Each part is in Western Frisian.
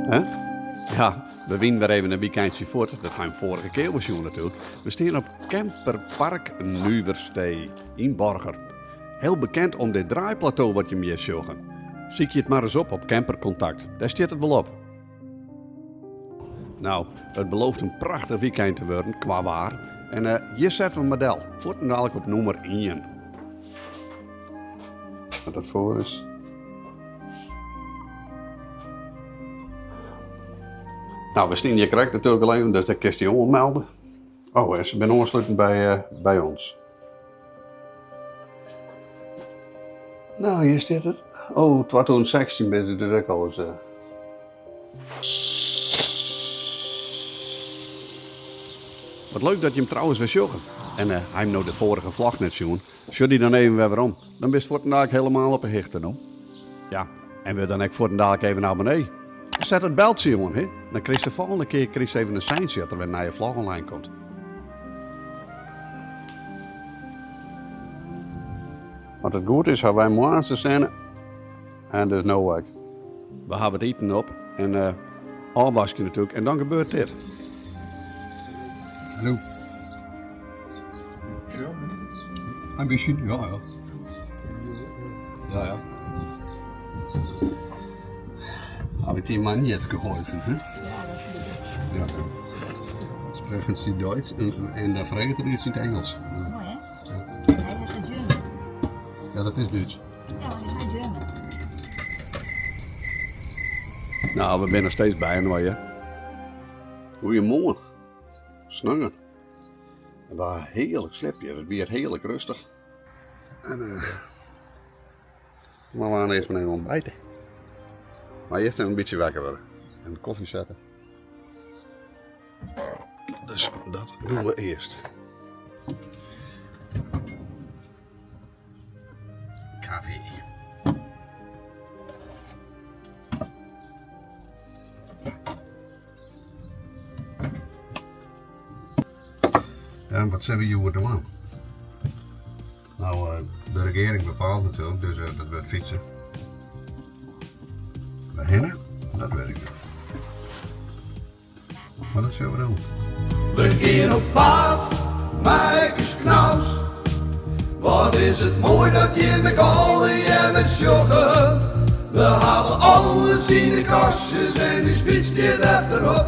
Hè? Ja, we wienen wer even in wykeintsje fuort. Dat ha jim foarige kear wol sjoen natuerlik. We stean op Camperpark Nuverstee yn Borger. Heel bekend om dit draaiplateau wat jim hjir sjogge. Sykje it mar ris op op Campercontact, dêr stiet it wol op. Nou, it belooft in prachtich wykein te wurden kwa waar. En eh, hjir sette we mar del, fuortendalik op nûmer ien. Wat dat foar is. Nou, we stean hjir krekt natuerlik al even, dus dêr kinst dy oanmelde. Oh, en se binne oansluten by, eh, by ons. Nou, hjir stiet it. Oh, 2016 binne se dus ek al ris. Eh. Wat leuk dat jim trouwens wer sjogge. En eh, ha jim no de foarige vlog net sjoen? Sjoch dy dan even wer werom. Dan bist fuortendalik helemaal op 'e hichte no. Ja, en wurd dan ek fuortendalik even abonnee. En set it beltsje oan, hè. Dan krijst de folgjende kear krijst even in seintsje as der wer in nije vlog online komt. As it goed is, ha wy moarns de sinne en dus no ek. We hawwe it iten op en uh, ôfwaskje natuerlik en dan gebeurt dit. Hallo. Een beetje, ja, ja. Ja, ja. Habe ich dem Mann jetzt geholfen? Hm? Ja. Sprechen Sie Deutsch? En dan fragt er iets in het Engels. Mooi hè? Ja. Hij is een German. Ja, dat is Duits. Ja, maar hij is German. Nou, we binne noch steeds byinoar, hè. Goeiemoarn. Sneon. En we hearlik sliept hjir. It wie hearlik rêstich. En uh, maar we gaan earst mar even ontbijten. Mar earst even in bytsje wekker wurde. En kofje sette. Dus dat dogge we earst. Kafee. En wat sille we hjoed dwaan? Nou, de regearing bepaalt natuerlik, dus dat wurdt fytse. Wêrhinne? Dat wit ik net. Mar dat sille we doen. We gean op paad mei ús knaus. Wat is it moai dat jim ek allegear sjogge. We hawwe alles yn de kastjes en ús fyts stiet efterop.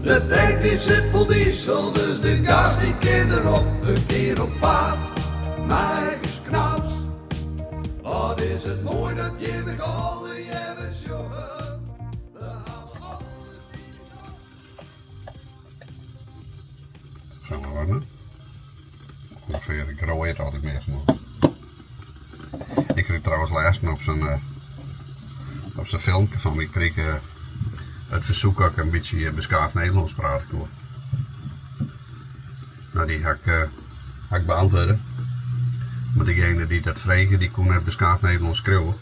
De tank dy sit fol diesel, dus de gas dy kin derop. We gean op paad mei ús knaus. Wat is it moai dat jim ek allegear sjogge. We hawwe alles yn de Zo maar wat, hè? Ongeveer, ik rooi het altyd meastal. Ik krige trouwens lêsten op sa'n uh, op sa'n filmke fan my krige ik uh, it fersoek dat ik in bytsje beskaafd Nederlânsk prate koe. Nou, dy ha ik, uh, ha ik beäntwurde. Mar degene dy't dat frege, dy koe net beskaafd Nederlânsk skriuwe.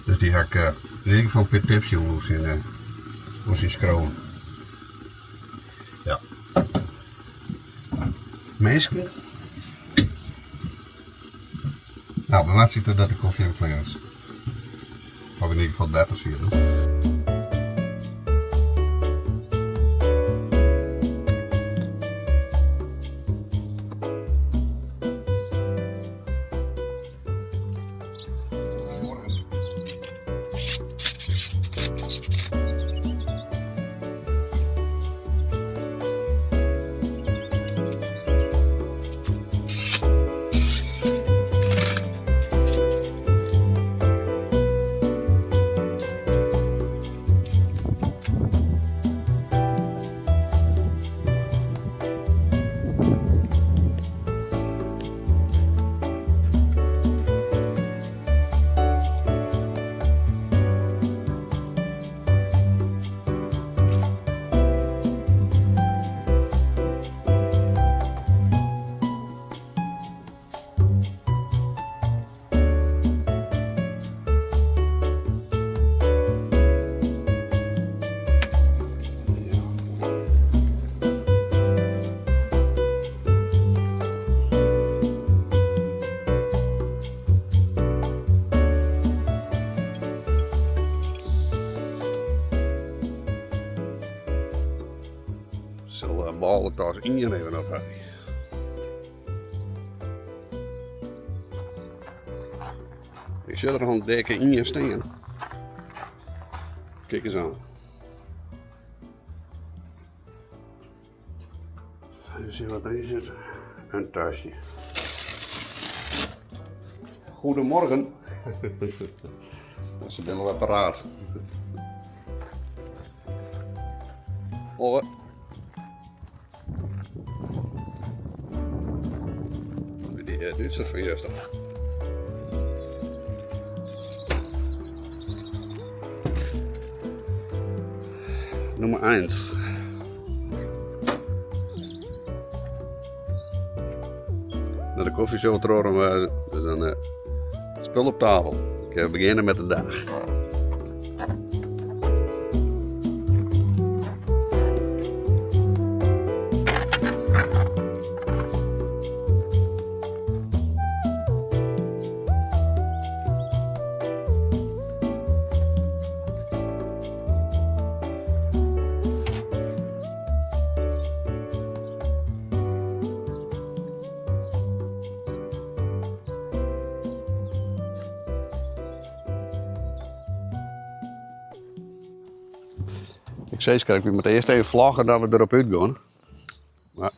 Dus dy ha ik uh, yn ieder gefal in pear tips jûn oer syn, uh, oer syn skriuwen. Ja. Minsken. Nou, we wachtsje totdat de kofje klear is. Of yn ieder gefal better sil. Bôletas ien even op. Ik sjoch der al in dikke ien stean. Kijk eens aan. Even zien wat erin zit. Een tasje. Goedemorgen. Ze zijn al apparaat. Hoi. Die Duitser van juist. Nummer 1. Naar de koffieshop trokken dus dan het spul op tafel. Ik ga beginnen met de dag. Ik zei ik moet eerst even vlaggen dat we erop uitgaan. Maar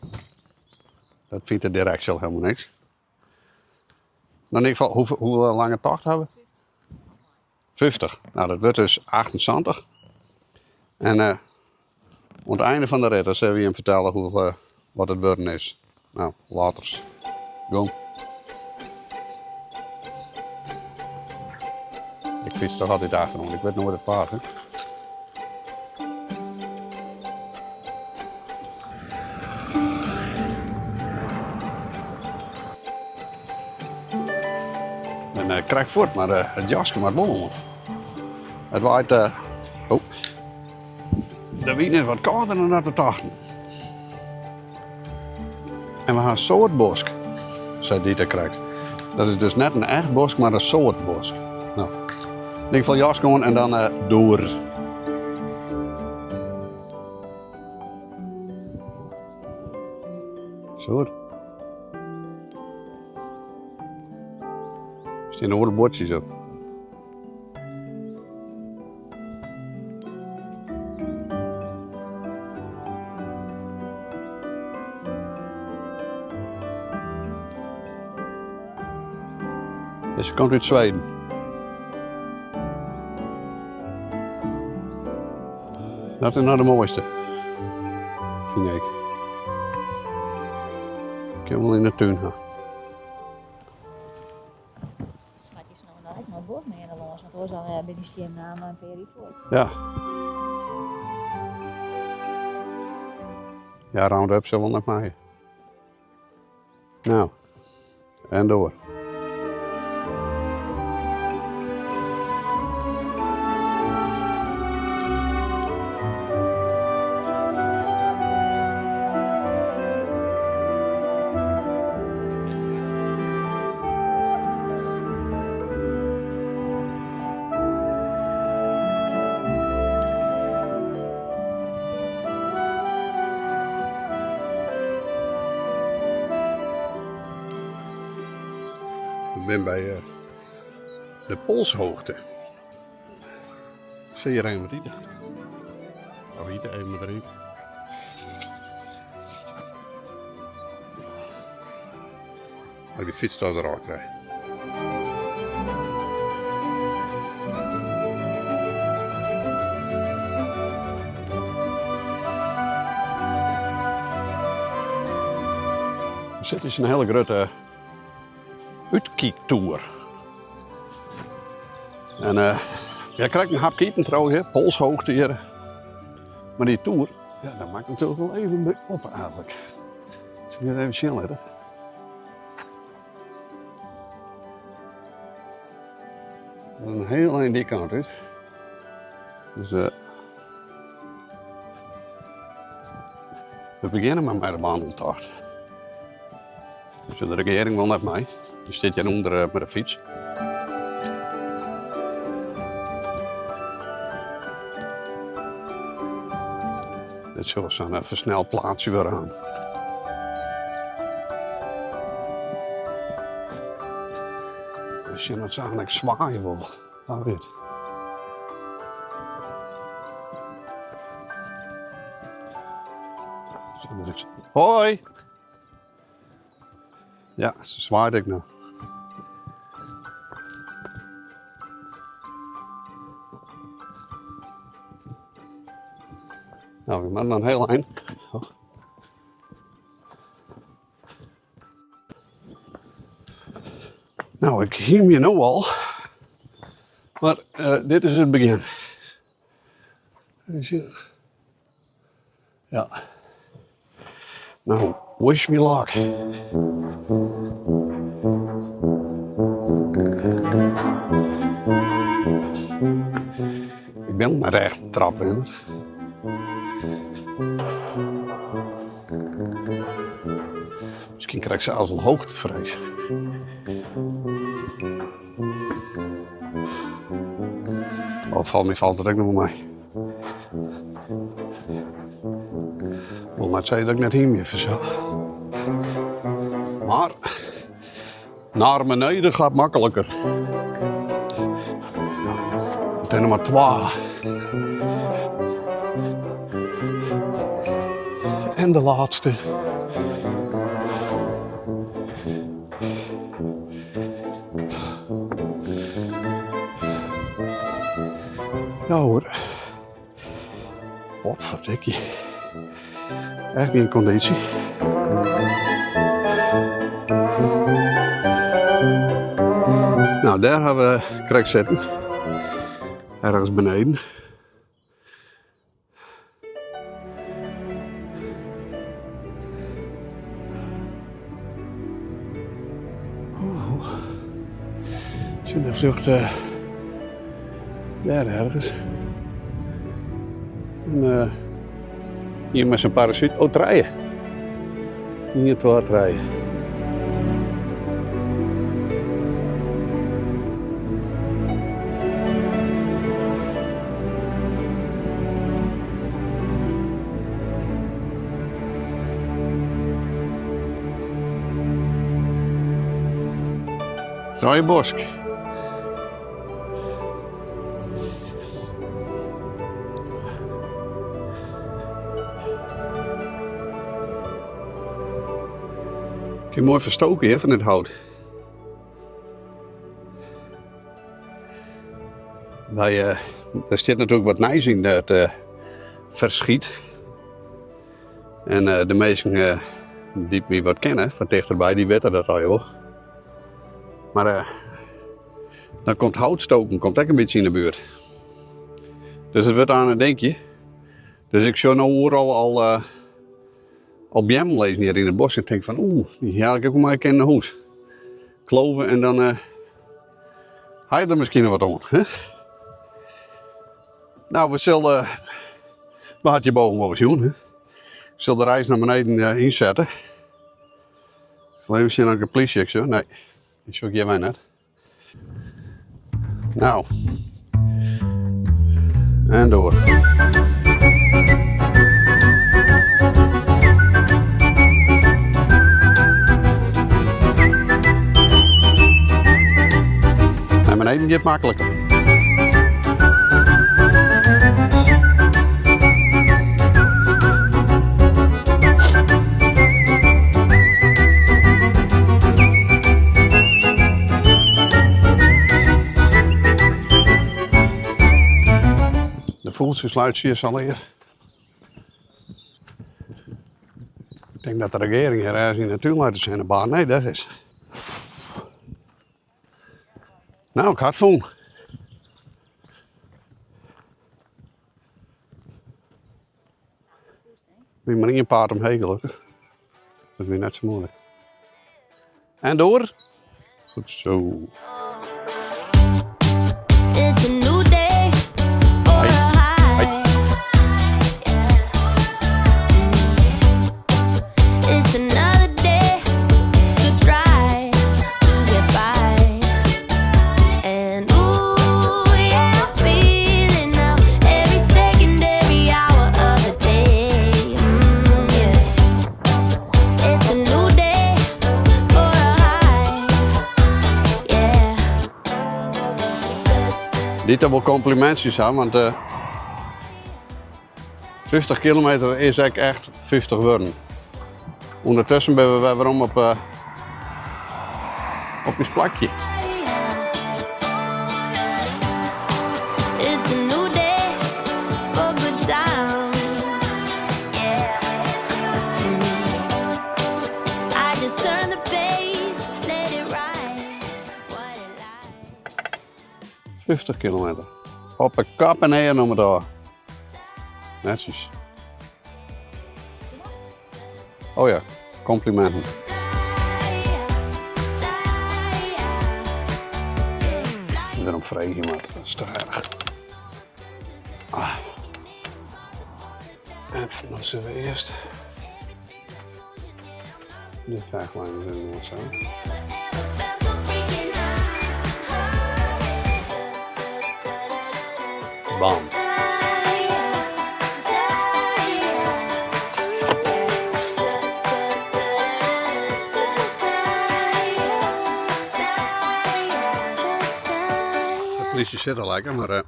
dat vindt de directie al helemaal niks. Nou, in ieder geval, hoe lange tocht hebben we? 50. Nou, dat wordt dus 28. En aan het einde van de rit, dan zullen we hem vertellen wat het worden is. Nou, later. Go. Ik fiets toch altijd achter, want ik weet nooit het paard, hè? En krijg voort, maar het jasje maar bom. Het waait. Oh. De wind is wat kouder dan dat we dachten. En we gaan een soort bosk, zei Dieter krijgt. Dat is dus net een echt bosk, maar een soort bosk. Nou, in ieder geval jas gewoon en dan door. Soort. Er staan oren bordjes op. Deze komt uit Zweden. Dat is nou de mooiste, vind ik. Ik heb wel in de tuin gaan. Schat, je snel naar het bos meer dan los, want dan ben je steen na een paar uur voor. Ja. Ja, Roundup zal wel nog maaien. Nou, en door. Ik ben bij de Polshoogte. Zie je er een wat eten? Of eten even wat drinken. Als ik de fiets toch eraf krijg. Er zit dus een hele grote uitkijktoer. En ja, ik krijg een hap kieten trouwens, hè. Polshoogte hier. Maar die toer, ja, daar maak ik natuurlijk wel even mee op eigenlijk. Dus ik moet even chillen, hè. Een heel eind die kant uit. Dus we beginnen maar met de wandeltocht. Dus de regering wil net mij. Die zit hier onder met de fiets. Dit sil sa'n fersneld plaatsje wurde han. We sjen oft se ek swaaie wol. Wa wit. Hoi! Ja, se swaait ek noch. Nou, we moatte noch in hiel ein. Oh. Nou, ik hymje no al. Mar eh, dit is it begjin. Even sjen. Ja. Nou, wish me luck. Ik bin net echt in traprinner. Miskien krij ik sels wol hoogtevrees. Al falt my falt it ek noch wol mei. Wol net sizze dat ik net hymje fansels. Mar naar beneden gaat makkelijker. Het is nog maar twa. En de laatste. Ja hoor. Potverdikkie. Echt gjin kondysje. Nou, dêr ha we krekt sitten. Ergens beneden. Sjoch, de fljocht dêr ergens. En ien mei sa'n parasjút. Oh, trije. Ien, twa, trije. Bosk. Kin moai ferstoke hjir fan it hout. Wy, der stiet natuerlik wat nijs yn it ferskyt. En de minsken dy't my wat kenne fan tichterby, dy witte dat al wol. Mar dan komt houtstoken komt ek in bytsje yn de buert. Dus it wurdt oan it dinkje. Dus ik sjoch no oeral al, al beammen lizzen hjir yn it bosk en tink fan oeh, dy haal ik ek wol mei in nei hûs. Klove en dan ha je der miskien noch wat oan. Hè? Nou, we sille, we hat hjirboven wol sjoen. Hè? Ik sil de reis nei beneden ynsette. Ik sil even sjen of ik de plysje ek sjoch. Nee, dy sjoch ik hjir wer net. Nou, en door. Nei beneden giet makliker. De fûgeltsjes fluitsje hjir sa leaf. Ik tink dat de regearing hjir ergens yn de tún leit te sinnebaden. Nee, dat is. Nou, ik ha it fûn. Wie mar ien paad omheech gelokkich. Dat wie net sa muoilik. En door. Goed zo. It's a new day for a high. It's another day to try to get by. And ooh, yeah, I'm feeling now every second, every hour of the day. Dy't der wol komplimintsjes ha, want 50 kilometer is ek echt 50 wurden. Undertusken binne we wer werom op, op ús plakje. It's a new day for good times. I just turn the page, let it ride. What a life. 50 kilometer. Op 'e kop en earen om it ôf. Netsjes. Oh ja, komplimenten. Wêrom freegje moat, dat is toch erch. Ah. En dan sille we earst de ferchlijn doen of zo. Bam. De polysje sit al lekker, mar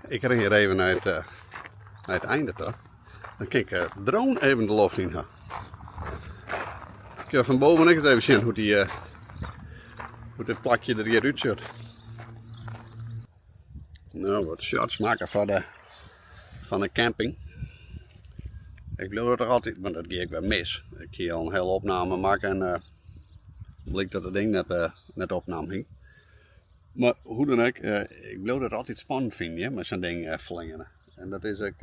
ik rin hjir even nei it, nei it einde ta. Dan kin ik de drone even de loft yn ha. Ik kin fan boven ek ris even sjen hoe't dy, hoe't dit plakje der hjir útsjocht. Nou, wat shots makke foar de, fan de camping. Ik bliuw der toch altyd, want dat gie ek wer mis. Ik hie al in hiele opname makke en uh, blykt dat it ding net, uh, net opnaam hie. Mar hoe dan ek, uh, ik bliuw dat altyd spannend finen, ja, mei sa'n ding fleane. En dat is ek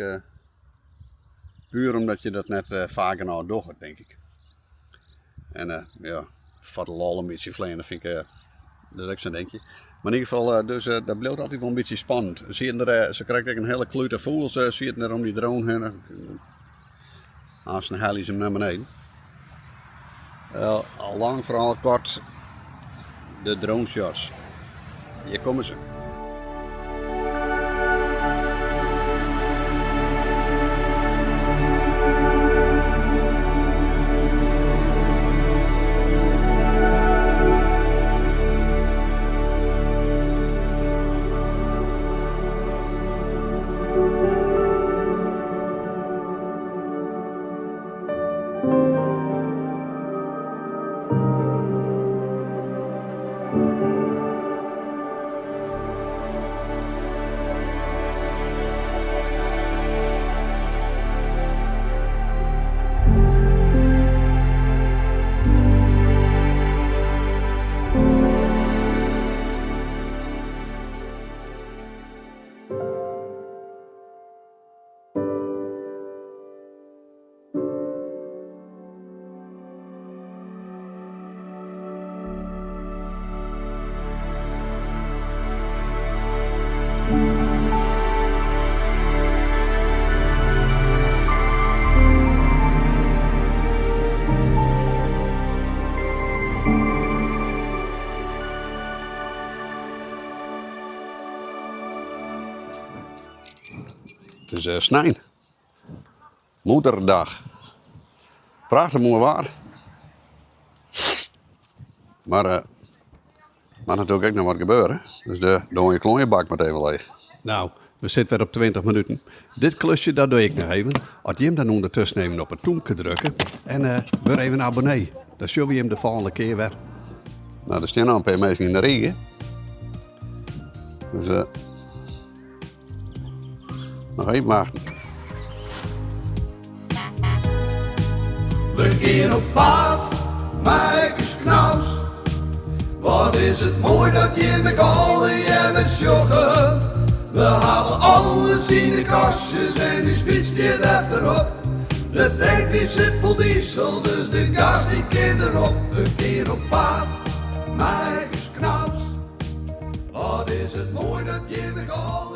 puer omdat je dat net faak genôch dogge, tink ik. En ja, foar de lol in bytsje fleane fyn ik dat ek sa'n dinkje. Mar yn ieder gefal, dus dat bliuwt altyd wol in bytsje spannend. Sieten der, se krekt ek in hiele klute fûgels sieten der om dy drone hinne. Aansten helje se him nei beneden. Al lang ferhaal koart, de drone shots. Hjir komme se. It is eh, snein. Moederdag. Prachtich moai waar. Mar uh, moat natuerlik ek noch wat gebeure. Dus de dooie kloaiebak moat even leech. Nou, we sitte wer op 20 minuten. Dit klusje dat doe ik noch even. As jim dan ûndertusken even op it tûmke drukke en uh, wurd even abonnee. Dan sjogge we jim de folgjende kear wer. Nou, der stean al in pear minsken yn de rige. Dus uh, noch even wachten. We gean op paad mei ús knaus. Wat is it moai dat jim ek allegear wer sjogge. We hawwe alles yn de kastjes en ús fyts stiet efterop. De tank dy sit fol diesel, dus de gas dy kin derop. We gean op paad mei ús knaus. Wat is it moai dat jim ek allegear.